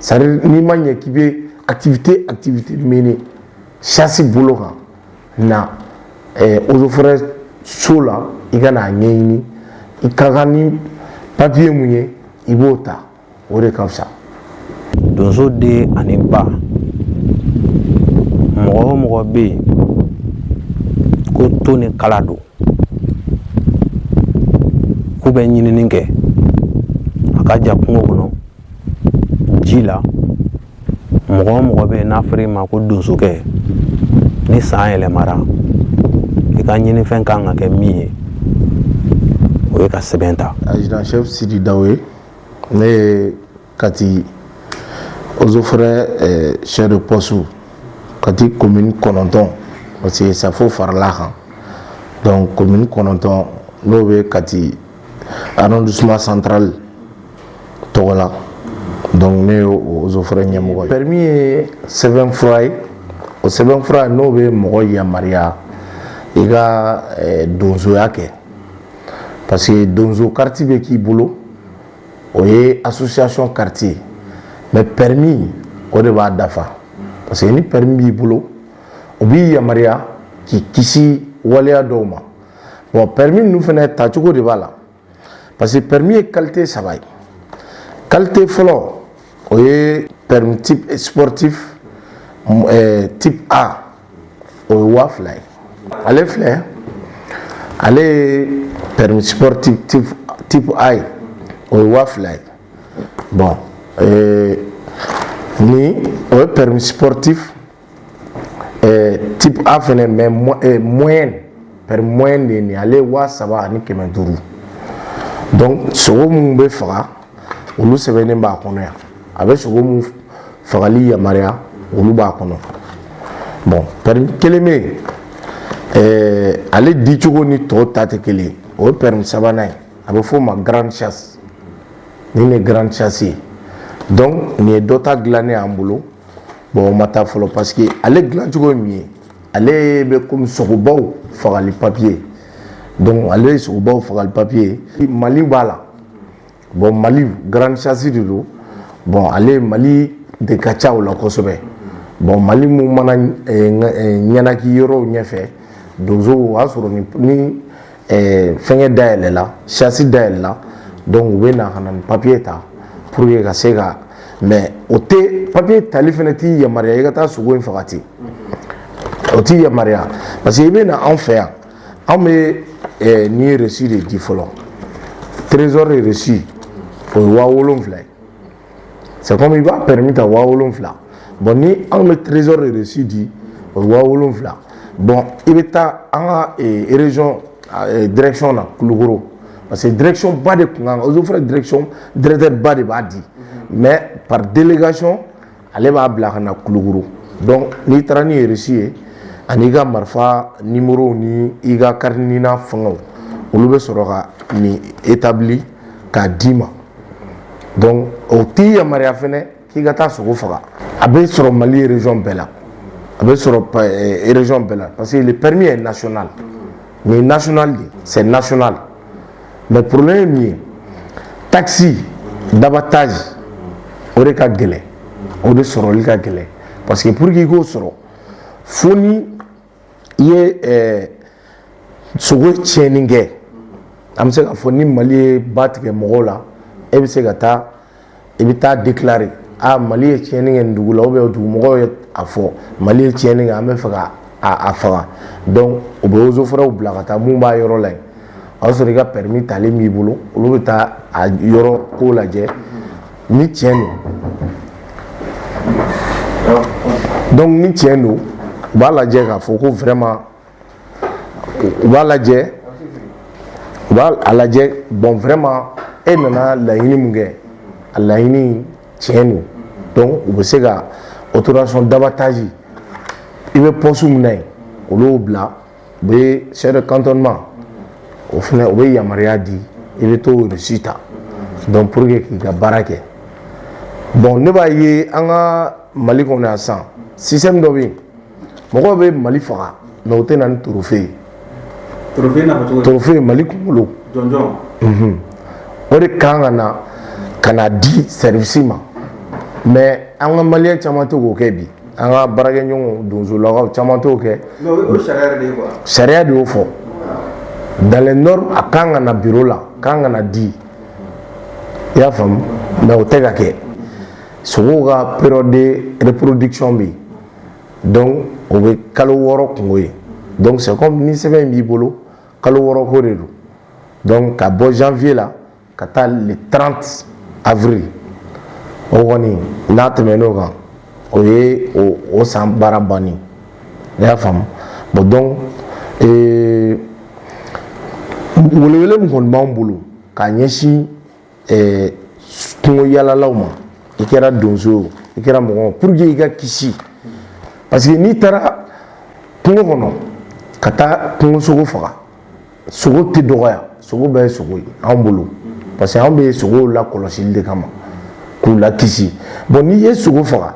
C'est à dire, n'i ma ɲɛ k'i bɛ activité mener chasse bolo kan na, eaux et forêt so la, i ka n'a ɲɛɲini, i ka kan ni papier mun ye, i b'o ta, o de ka fisa. Donso den ani ba, mɔgɔ o mɔgɔ bɛ yen ko to ni kala don, k'u bɛ ɲinini kɛ, a ka ja kungo kɔnɔ, ji la, mɔgɔ o mɔgɔ bɛ yen n'a fɔra i ma ko donsokɛ, ni san yɛlɛmara, i ka ɲinifɛn kan ka kɛ min ye, o ye ka sɛbɛn ta. Adjudant chef Sidi Dawe, ne ye Kati eaux et forêts chef de poste, Kati commune 9, parce que Safo farala kan. Donc commune 9, n'o bɛ Kati arrondissement central tɔgɔ la. Donc ne ye o eaux et forêts ɲɛmɔgɔ ye. Permis ye sɛbɛnfura ye, o sɛbɛnfura n'o bɛ mɔgɔ yamaruya i ka donsoya kɛ, parce que donso carte bɛ k'i bolo, o ye association carte ye, mais permis, o de b'a dafa, parce que ni permis b'i bolo, o b'i yamaruya k'i kisi waleya dɔw ma. Bon, permis ninnu fana tacogo de b'a la, parce que permis ye qualité saba ye. Qualité fɔlɔ, o ye permis type sportif type A, o ye 2000 ye. Ale filɛ, ale ye permis sportif type A ye, o ye 2000 ye. Bon, ni o ye permis sportif type A fɛnɛ, mais moyenne, permis moyenne de ye nin ye, ale ye 3500. Donc sogo minnu bɛ faga, olu sɛbɛnnen b'a kɔnɔ yan, a bɛ sogo mun fagali yamaruya, olu b'a kɔnɔ. Bon, permis kelen bɛ yen, ale dicogo ni tɔw ta tɛ kelen ye, o ye permis sabanan ye, a bɛ f'o ma grande chasse. Nin de ye grande chasse ye. Donc nin ye dɔ ta dilannen y'an bolo. Bon, o ma taa fɔlɔ, parce que ale dilancogo ye min ye, ale bɛ komi sogobaw fagali papier. Donc ale ye sogobaw fagali papier ye, Mali b'a la. Bon, Mali grande chasse de don. Bon, ale Mali de ka ca o la kosɛbɛ. Bon, Mali mun mana ɲɛnaki yɔrɔw ɲɛfɛ, donsow, o y'a sɔrɔ ni fɛngɛ dayɛlɛla, chasse dayɛlɛla, donc u bɛ na ka na nin papier ta pour que ka se ka. Mais o tɛ papier tali fɛnɛ t'i yamaruya i ka taa sogo in faga ten, o t'i yamaruya, parce que i bɛ na anw fɛ yan, anw bɛ nin reçu de di fɔlɔ, trésor de reçu, o ye 7000 ye. C'est comme i b'a permis ta 7000. Bon, ni anw bɛ trésor de reçu di, o ye 7000. Bon, i bɛ taa an ka région direction na Kulukoro, parce que direction ba de kun kan, eaux et forêts direction, directeur ba de b'a di, mais par délégation, ale b'a bila ka na Kulukoro. Donc n'i taara ni reçu ye ani i ka marifa numéro ni i ka carte NINA fɛngɛw, olu bɛ sɔrɔ ka nin établi k'a d'i ma. Donc o t'i yamaruya fɛnɛ k'i ka taa sogo faga. A bɛ sɔrɔ Mali région bɛɛ la, a bɛ sɔrɔ région bɛɛ la, parce que le permis est national. Nin national de, c'est national. Mais problème ye min ye, taxe d'abattage, o de ka gɛlɛn, o de sɔrɔli ka gɛlɛn, parce que pour que i k'o sɔrɔ, fo ni i ye sogo tiɲɛni kɛ. An bɛ se k'a fɔ ni Mali ye ba tigɛ mɔgɔw la, e bɛ se ka taa, i bɛ taa déclarer: a Mali ye tiɲɛni kɛ nin dugu la, ou bien dugumɔgɔw ye a fɔ Mali ye tiɲɛni kɛ, an bɛ fɛ ka a faga. Donc u bɛ eaux et forêts bila ka taa mun b'a yɔrɔ la yen. O y'a sɔrɔ i ka permis talen b'i bolo, olu bɛ taa a yɔrɔ ko lajɛ ni tiɲɛ don. Donc ni tiɲɛ don, u b'a lajɛ k'a fɔ ko vraiment, u b'a lajɛ, u b'a a lajɛ. Bon, vraiment, e nana laɲini mun kɛ, a laɲini tiɲɛ don. Donc u bɛ se ka autorisation d'abattage, i bɛ poste min na yen, olu y'o bila, u bɛ chef de cantonnement, o fana o bɛ yamaruya di, i bɛ t'o reçu ta, donc pour que k'i ka baara kɛ. Bon, ne b'a ye an ka Mali kɔnɔ yan sisan, système dɔ bɛ yen, mɔgɔw bɛ Mali faga, mais u tɛ na ni trophée ye. Trophée n'a fɔ cogo di? Trophée, Mali kunkolo. Jɔnjɔn. O de kan ka na di service ma. Mais an ka Malien caman tɛ k'o kɛ bi. An ka baarakɛɲɔgɔnw, donsolakaw caman t'o kɛ. Mais o sariya yɛrɛ de ye quoi. Sariya de y'o fɔ. Dans les normes, a kan ka na bureau la, kan ka na di, i y'a faamu? Mais o tɛ ka kɛ. Sogow ka période de reproduction bɛ yen, donc o bɛ kalo 6 kungo ye. Donc c'est comme ni sɛbɛn in b'i bolo, kalo 6 ko de don. Donc ka bɔ janvier la ka taa le 30 avril, o kɔni n'a tɛmɛn'o kan, o ye o san baara bannen, i y'a faamu? Bon, donc welewele min kɔni b'an bolo k'a ɲɛsin kungo yaalalaw ma, i kɛra donso ye o, i kɛra mɔgɔ o, pour que i ka kisi, parce que n'i taara kungo kɔnɔ ka taa kungosogo faga, sogo tɛ dɔgɔya, sogo bɛɛ ye sogo ye anw bolo, parce que anw bɛ sogow lakɔlɔsili de kama k'u lakisi. Bon, n'i ye sogo faga,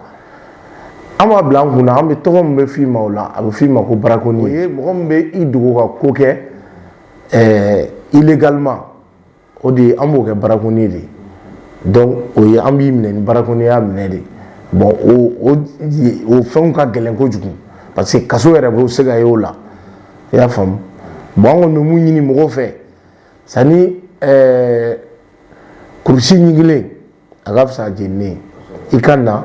an b'a bila an kunna, an bɛ tɔgɔ min bɛ f'i ma o la, a bɛ f'i ma ko braconnier. O ye mɔgɔ min bɛ i dogo ka ko kɛ illégalement, o de ye an b'o kɛ braconnier de ye. Donc o ye an b'i minɛ ni braconnier minɛ de. Bon, o fɛnw ka gɛlɛn kojugu, parce que kaso yɛrɛ bɛ se ka ye o la, i y'a faamu? Bon, an kɔni bɛ mun ɲini mɔgɔw fɛ, sanni kurusi ɲigilen a ka fisa jeninen ye, i ka na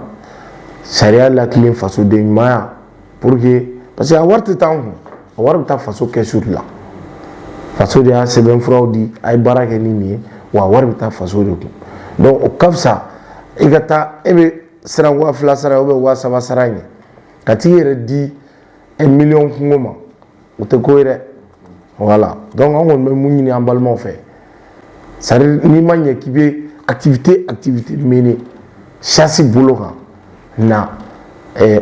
sariya latilen, fasoden ɲumanya, pour que, parce que a wari tɛ taa an kun, a wari bɛ taa faso kɛsu de la. Faso de y'a sɛbɛnfuraw di, a ye baara kɛ ni nin ye, wa a wari bɛ taa faso de kun. Donc o ka fisa i ka taa, e bɛ siran 2000 sara ou bien 3000 sara ɲɛ, ka t'i yɛrɛ di 1 million kungo ma, o tɛ ko ye dɛ. Voilà, donc an kɔni bɛ mun ɲini an balimaw fɛ, c'est à dire n'i ma ɲɛ k'i bɛ activité mener chasse bolo kan na,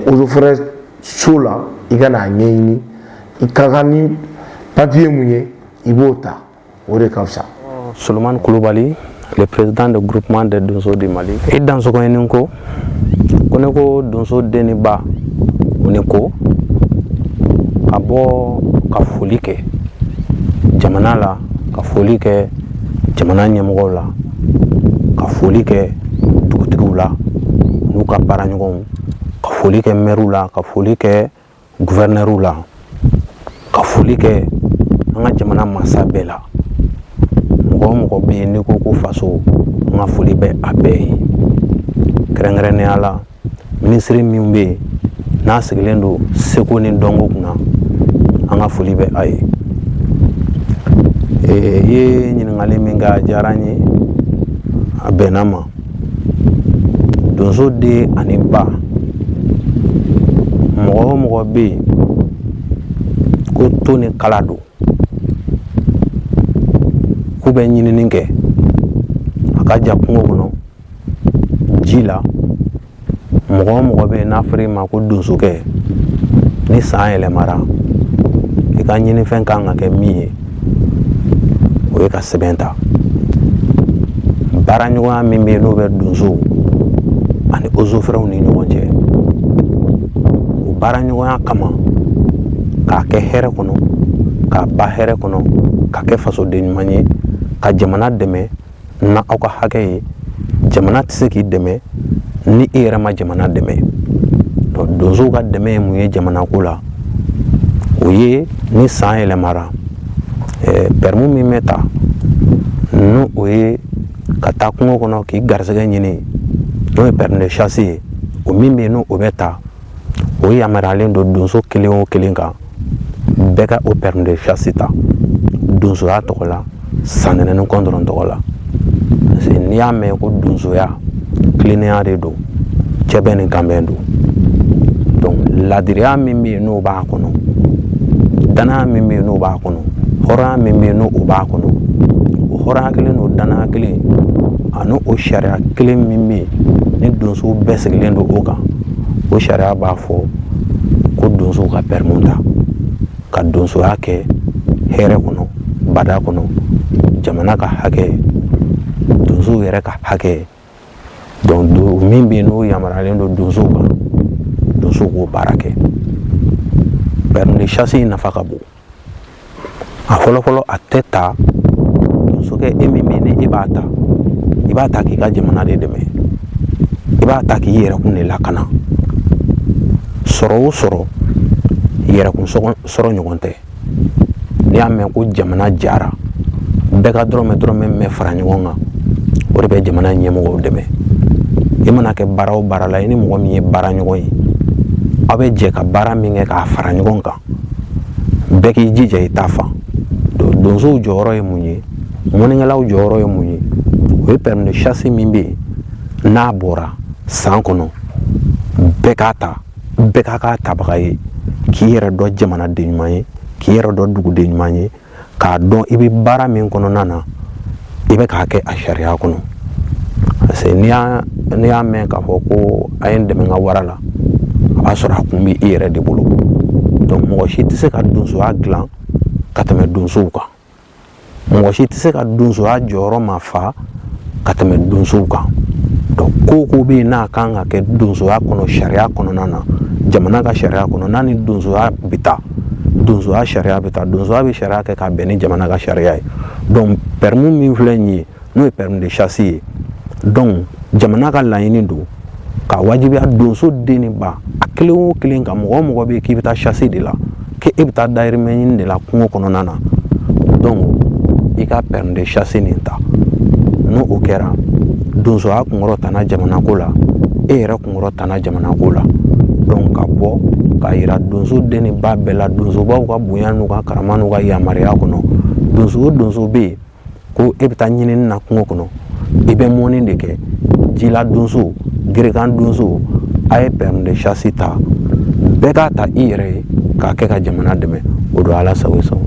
eaux et forêts so la, i ka n'a ɲɛɲini, i ka kan ni papier mun ye, i b'o ta, o de ka fisa. Souleymane Koulibaly, le président du groupement des Donso du Mali. I dansogo ni ko ko ne ko donso den ni ba o ni ko ka bɔ ka foli kɛ jamana la, ka foli kɛ jamana ɲɛmɔgɔw la, ka foli kɛ dugutigiw la n'u ka baaraɲɔgɔnw, ka foli kɛ mɛriw la, ka foli kɛ guvɛrnɛriw la, ka foli kɛ an ka jamana masa bɛɛ la. Mɔgɔ o mɔgɔ bɛ yen n'i ko ko faso, an ka foli bɛ a bɛɛ ye. Kɛrɛnkɛrɛnnenya la, minisiri min bɛ yen n'a sigilen don seko ni dɔnko kunna, an ka foli bɛ a ye. I ye ɲininkali min kɛ, a diyara n ye, a bɛnna ma. Donso den ani ba, mɔgɔ o mɔgɔ bɛ yen ko to ni kala don, k'u bɛ ɲinini kɛ, a ka ja kungo kɔnɔ, ji la, mɔgɔ o mɔgɔ bɛ yen n'a fɔra i ma ko donsokɛ, ni san yɛlɛmara, i ka ɲinifɛn kan ka kɛ min ye, o ye ka sɛbɛn ta. Baaraɲɔgɔnya min bɛ yen n'o bɛ donsow ani eaux et forêts ni ɲɔgɔn cɛ, o baaraɲɔgɔnya kama, k'a kɛ hɛrɛ kɔnɔ, k'a ba hɛrɛ kɔnɔ, ka kɛ fasoden ɲuman ye, ka jamana dɛmɛ na aw ka hakɛ ye. Jamana tɛ se k'i dɛmɛ ni i yɛrɛ ma jamana dɛmɛ. Donc donsow ka dɛmɛ ye mun ye jamana ko la? O ye ni san yɛlɛmara, permis min bɛ ta, n'o o ye ka taa kungo kɔnɔ k'i garisɛgɛ ɲini, n'o ye permis de chasse ye, o min bɛ yen n'o o bɛ ta, o yamaruyalen don donso kelen o kelen kan, bɛɛ ka o permis de chasse ta donsoya tɔgɔ la, sanɛnɛni kɔn dɔrɔn tɔgɔ la. Parce que n'i y'a mɛn ko donsoya, tilennenya de don, cɛbɛn ni kanbɛn don. Donc ladiriya min bɛ yen n'o b'a kɔnɔ, danaya min bɛ yen n'o b'a kɔnɔ, hɔrɔnya min bɛ yen n'o b'a kɔnɔ, o hɔrɔnya kelen n'o danaya kelen ani o sariya kelen min bɛ yen ni donsow bɛɛ sigilen don o kan, o sariya b'a fɔ ko donsow ka permis ta ka donsoya kɛ hɛrɛ kɔnɔ, bada kɔnɔ, jamana ka hakɛ, donsow yɛrɛ ka hakɛ. Donc min bɛ yen n'o yamaruyalen don donsow kan, donsow k'o baara kɛ. Permis de chasse in nafa ka bon. A fɔlɔfɔlɔ, a tɛ ta donsokɛ, e min bɛ yen ni e b'a ta, i b'a ta k'i ka jamana de dɛmɛ, i b'a ta k'i yɛrɛkun de lakana. Sɔrɔ o sɔrɔ, yɛrɛkun sɔrɔ ɲɔgɔn tɛ. N'i y'a mɛn ko jamana jara, bɛɛ ka dɔrɔmɛ dɔrɔmɛ mɛn fara ɲɔgɔn kan, o de bɛ jamana ɲɛmɔgɔw dɛmɛ. I mana kɛ baara o baara la, i ni mɔgɔ min ye baara ɲɔgɔn ye, aw bɛ jɛ ka baara min kɛ k'a fara ɲɔgɔn kan, bɛɛ k'i jija i ta fan. Donsow jɔyɔrɔ ye mun ye? Mɔnikɛlaw jɔyɔrɔ ye mun ye? O ye permis de chasse min bɛ yen, n'a bɔra san kɔnɔ, bɛɛ k'a ta, bɛɛ k'a k'a tabaga ye, k'i yɛrɛ dɔn jamanaden ɲuman ye, k'i yɛrɛ dɔn duguden ɲuman ye, k'a dɔn i bɛ baara min kɔnɔna na, i bɛ k'a kɛ a sariya kɔnɔ. Parce que n'i y'a mɛn k'a fɔ ko a ye n dɛmɛ n ka wara la, a b'a sɔrɔ a kun bɛ i yɛrɛ de bolo. Donc mɔgɔ si tɛ se ka donsoya dilan ka tɛmɛ donsow kan. Mɔgɔ si tɛ se ka donsoya jɔyɔrɔ ma fa ka tɛmɛ donsow kan. Donc ko o ko bɛ yen n'a kan ka kɛ donsoya kɔnɔ, sariya kɔnɔna na, jamana ka sariya kɔnɔ, n'a ni donsoya bɛ taa, donsoya sariya bɛ taa, donsoya bɛ sariya kɛ ka bɛn ni jamana ka sariya ye. Donc permis min filɛ nin ye, n'o ye permis de chasse ye, donc jamana ka laɲini don ka wajibiya donso den ni ba a kelen o kelen kan. Mɔgɔ o mɔgɔ bɛ yen k'i bɛ taa chasse de la, k'e bɛ taa dahirimɛ ɲini de la kungo kɔnɔna na, donc i ka permis de chasse nin ta. N'o o kɛra, donsoya kunkɔrɔtana jamana ko la, e yɛrɛ kunkɔrɔtana jamana ko la. Donc ka bɔ k'a yira donso den ni ba bɛɛ la, donsobaw ka bonya n'u ka karama n'u ka yamaruya kɔnɔ, donso o donso bɛ yen ko e bɛ taa ɲinini na kungo kɔnɔ, i bɛ mɔni de kɛ, jila donso, gerekan donso, a ye permis de chasse ta, bɛɛ k'a ta i yɛrɛ ye k'a kɛ ka jamana dɛmɛ. O don, Ala sago i sago.